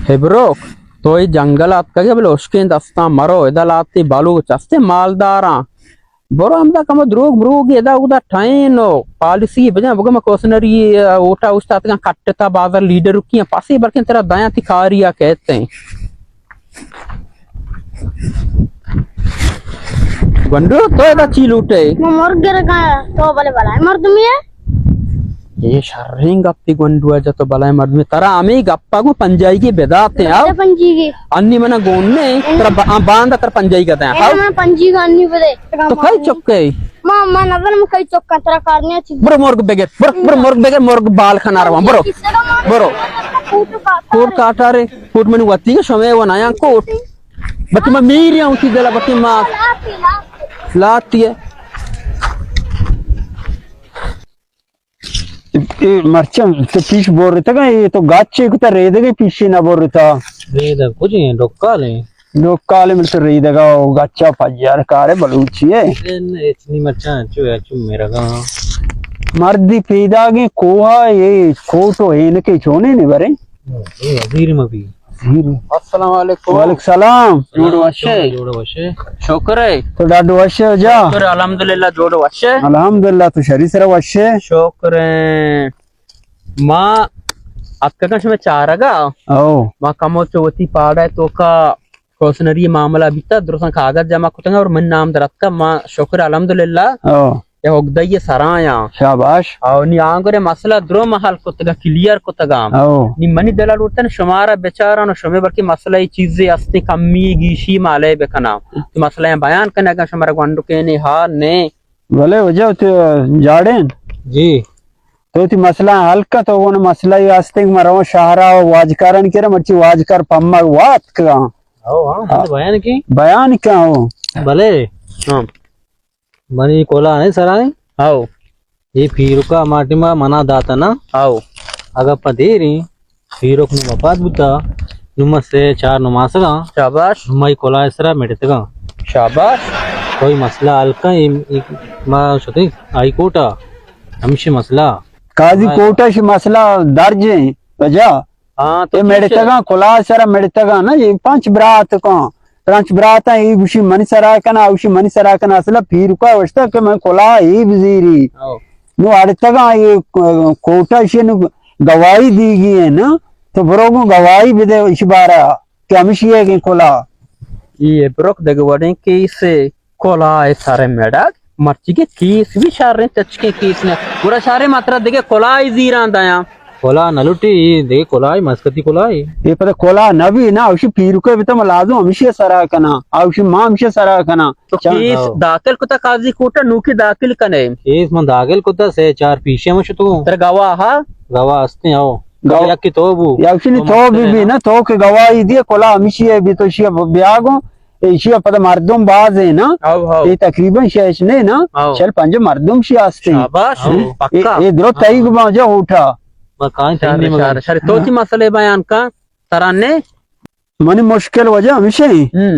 ہبروک، تو اے جنگل ءَ اتکگ ئے، بلے ہشکیں دستاں مرو، ادا لہتے بلوچ ہستیں مالداراں۔ برو ہمدا کمو دروگ مروگ ادا اودا ٹہین و پالیسی بجن، بگو من کوسنری، آ، ووٹا اوشتاتگاں کٹتا بازار لیڈر رکیاں پاسے بلکن ترا دیاں تئی کاریا کہتے ہیں۔ گونڈو، تو ادا چی لوٹے؟ من مرگ گرگا، تو بلے بلائیں مردمی ہے۔ اے شریں گپی گونڈو، اجا تو بلائیں مردمی۔ ترا ہمیں گپا گوں پنجائی کے بداتے ہیں، آؤ۔ پنجائی کے۔ انی منا گون نے، ترا با-، آ، باندا ترا پنجائی کا دیں، آؤ۔ من پنجائی کا انی بدے۔ تو کئی چکے؟ ما، ما نظر میں کئی چکا، ترا کارنے چیز۔ برو مرگ بگر، برو، برو مرگ بگر، مرگ بال کھنا رواں، برو۔ برو۔ کوٹ کاٹا رے، کوٹ منی وتی کے شمے و نایاں کوٹ۔ بچے ما میری ہوں سی دلا بچے ما۔ لاتی ہے۔ اے مرچاں تو پیش بورتگا، اے تو گاچے کتا ریدگے پیشے نہ بورتا۔ ریدگ کجے ہیں؟ ڈکال ہیں۔ ڈکال ہیں، مل تو ریدگا او گاچا پجار کارے بلوچی ہے۔ اے نہ، اچ نی مرچاں چو ہے، چو میرگا۔ مردی پیداگیں کوہا، اے کوٹو ہینکے چونے نے برے۔ اے وزیر مبی۔ السلام علیکم۔ وعلیکم السلام۔ جوڑ وشے؟ جوڑ وشے۔ شکر ہے۔ تو ڈاڈو وشے ہو جا؟ شکر الحمدللہ جوڑ وشے۔ الحمدللہ تو شری سر وشے۔ شکر ہے۔ ما اتکگاں شمے چارگا۔ او۔ ما کمو چو وتی پاڑا توکا کوسنری معاملہ بیتا، درستاں کاغذ جمع کتگا اور من نام درتکا، ما شکر الحمدللہ۔ او۔ یا اگدئی سرایاں۔ شاباش۔ او نی آنگرے مسئلہ درو ما حل کتگا، کلیئر کتگا۔ او۔ نی منی دل لوٹن شمارا بچاران و شمے بلکہ مسئلہ ای چیزے ہستے کمی گیشی مالے بکنا۔ تو مسئلہ بیان کنے اگا شمارا گونڈو کینے ہا نے۔ بلے وجہ تو جاڑین۔ جی۔ تو تی مسئلہ حل کا تو وہ مسئلہ یہ ہستے کہ مرو شہرا واجکارن کرا مرچی واجکار پما وات کا۔ او ہاں، ہاں۔ بیان کی؟ بیان کا ہو؟ بلے۔ ہاں۔ منی کولا نہیں سرائیں؟ ہاؤ۔ یہ پیرکا ماٹی ما منا داتا نا؟ ہاؤ۔ اگر پا دیریں، پیرک نو وفات بوتا، نو ما سے چار نماسگاں۔ شاباش۔ نو ما یہ کولا سرا مڑتگاں۔ شاباش۔ کوئی مسئلہ حل کا، یہ، یہ ما شتے ہائی کورٹا، ہمشی مسئلہ۔ قاضی کورٹا شی مسئلہ درج ہیں، وجہ؟ ہاں، تو اے چی مڑتگاں، کلاہ سرا مڑتگاں نا، اے پنچ برات کاں، پنچ براتاں، اے گوشی منی سرا کنا، اوشی منی سرا کنا، اصلا پیرکا وشتا کہ من کلاہ اے بزیری۔ ہاں۔ نو اڑتگاں اے کوٹا اشی نو گواہی دیگی ہے نا، تو برو گوں گواہی بدے اش بارا کہ ہمشی ہے کہ کلاہ۔ اے برک دگہ وڑیں کیس کلاہ سر مڑگ، مرچی کہ کیس بھی شریں تچکیں کیس نہ۔ گڑا شریں ما ترا دگہ کلاہ زیراں دیاں۔ کلاہ نہ لوٹی، دگہ کلاہ مسکتی کلاہ۔ اے پتہ کلاہ نہ بھی نا، اوشی پیرکے بھی تو لازم ہمشی سرا کنا، اوشی ما ہمشی سرا کنا۔ تو چا-، کیس ہاں۔ داخل کتا قاضی کورٹا، نوکی داخل کنے۔ کیس من داخل کتا، سے چار پیشے من شتو۔ ترا گواہ ہا؟ گواہ ہستے ہو۔ گواہ۔ یکی تو بو۔ یا اوشی نی تو تو بھی مسئلہ بھی نا۔ نا، تو کہ گواہی دیے کلاہ ہمشی ہے بھی تو شی بیا گو۔ ایشی ء پدا مردم باز ہیں نا؟ How, how. اے تقریباً شش نے نا؟ ہاؤ۔ چل پنجاہ مردم شی ہستے۔ شاباش، ہاں۔ پکا۔ اے، اے درو تئی گما جا اوٹا۔ ما کائیں شر، تئی نیمگا۔ شر، شر۔ تو ہاں۔ چی مسئلہ بیان کا؟ ترا نے؟ منی مشکل وجہ ہمیشہ ہیں۔ ہم۔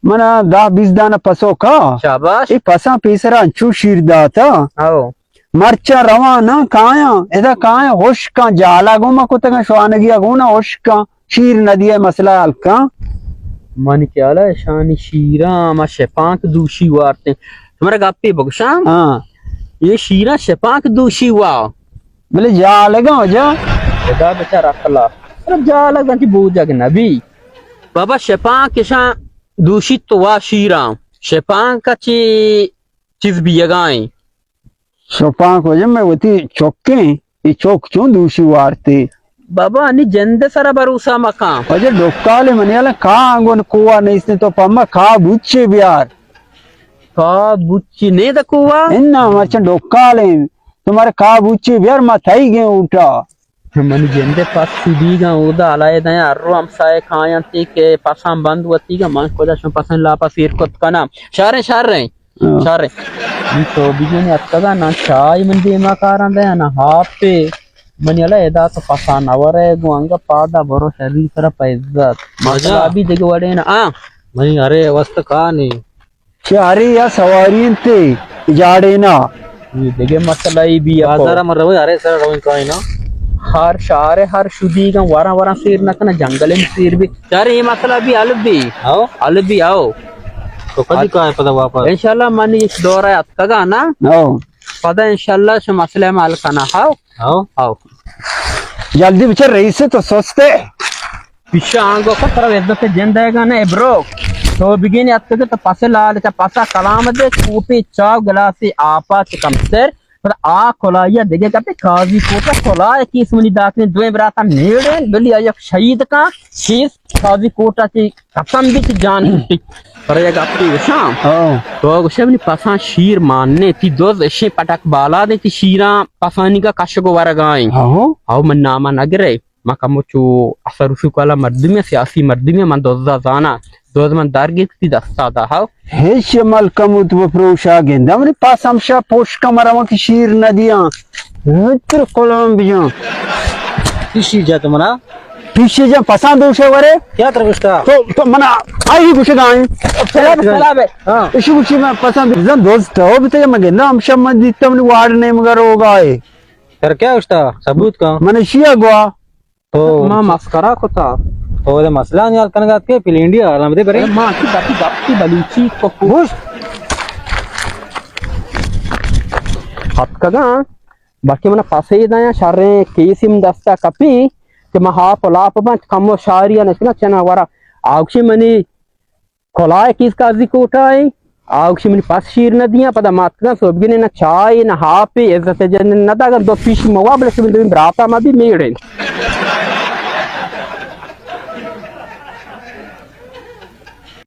منا دہ بیس دانہ پسو کا۔ شاباش۔ اے پساں پیسرا انچو شیر داتا۔ ہاؤ۔ مرچاں رواناں کایاں، ادا کایاں ہشکاں، جالا گوما کتگاں، شوانگیا گونا ہشکاں، شیر ندیئے مسئلہ حل کاں۔ منی خیالا اشانی شیراں ما شپانک دوشی وارتیں۔ شمارا گپے بگشاں؟ ہاں۔ اے شیراں شپانک دوشی وا۔ بلے جالگاں وجہ؟ ادا بچار عقلا۔ ارے جالگ انتی بوجگ نبی۔ بابا شپانک اشاں دوشی تو وا شیراں۔ شپانک چی چیز بیگائیں۔ شپانک وجہ میں وتی چکیں، اے چک چون دوشی وارتے؟ بابا، انی جند سرا بھروسہ مکاں۔ وجہ ڈکال منی الان کا انگون کوا نیست تو پما کا بوچے بیار۔ کا بوچی نے دا کوا؟ انا مرچن ڈکال ہیں۔ تمہارے کا بوچے بیار ما تھئی گئے اوٹا۔ منی جندے پس شدیگاں اودا علیحدہ ہر رو ہمسائے کاینت کہ پساں بند وتیگاں، من کجا شما پساں لاپا سیر کت کناں۔ شریں، شریں، ہاں۔ شریں۔ من تو بجن اتکگاں، نہ چائے من دیما کاراں دیا، نہ ہاپے۔ منی علیحدہ تو پساں نہ ورے گوں انگا پادا برو شری سرا پہ عزت۔ مزہ۔ مسئلہ بھی دگہ وڑے نا، آ۔ منی ارے وست کانی۔ چہ ہرے یا سواری انت جاڑینا۔ اے دگہ مسئلہ ای بی اپو۔ بازار ہم روی ہرے سر روی کائنا۔ ہر شہر ء ہر شدیگاں وراں وراں سیر نہ کناں، جنگل ء سیر بی۔ یار، اے مسئلہ بی حل بی۔ ہاؤ۔ حل بی، آؤ۔ تو کدی کائے پدا واپس؟ انشاءاللہ من اس دورہ اتکگا نا۔ ہاؤ۔ پدا انشاءاللہ شو مسئلہ ہم حل کناں، ہاؤ۔ ہاؤ۔ ہاؤ۔ جلدی بچار، رئیس تو سستے۔ پیشا آنگو کو ترا عزت جند ہے گا نا، ابرو۔ تو بگین اتکگے تو پس لال چا پسا کلام دے، کوپی چاو گلاسی آپا چکم سر۔ پر آ کلایا دگہ گپے، قاضی کوٹا کلائے کیس منی داتیں، دوئیں براتا میڑیں، بلی آیا شہید کا کیس قاضی کوٹا چی قسم بیت جان بیت۔ پر یک گپے گوشاں۔ ہاں۔ تو گوشے منی پساں شیر ماننے، تی دوز اشیں پٹک بالا دے، تی شیراں پسانی کا کشگ و ورگائیں۔ ہاں۔ او من نامہ نگرے۔ من کمو چو اثر رسوک والا مردمے، سیاسی مردمے، من دزا زاناں۔ دز من در گپتی دستا دا، ہاو۔ ہیچ عمل کمو تو بپروشا گندا، منی پاس ہمشا پوش کمر ہم کہ شیر نہ دیاں۔ متر کلام بیاں۔ پیشی جا تو منا۔ پیشی جا پسند دوشے ورے۔ کیا تر گشتا؟ تو، تو منا آئی گوشے گائیں۔ سلام، سلام۔ ہاں۔ اشی گوشی من پسند زن دوست ہو بیتے، من گندا ہمشا من دیتا منی وارڈ نیم گھر ہوگا ہے۔ تر کیا گشتا؟ ثبوت کا؟ من شیا گوا۔ تو ما مسکرا کتا۔ تو دے مسئلہ نیال کنگا اتکے پلینڈی حالاں بدے برے۔ ما کی دپی دپی بلوچی کو گوشت۔ ہتکگاں، باقی منا پسے دایاں شریں کیسی من دستا کپی کہ ما ہاپ و لاپ بنت کمو شاری نشنا چنا ورا آوکشی منی کلائے کیس قاضی کوٹا ایں، آ گوشی منی پس شیر نہ دیاں، پدا ماتکاں سوبگنے نہ چائے نہ ہاپے، عزت جن نہ داگاں، دو پیش موا بلے شمن دوئیں براتا ما بی میڑیں۔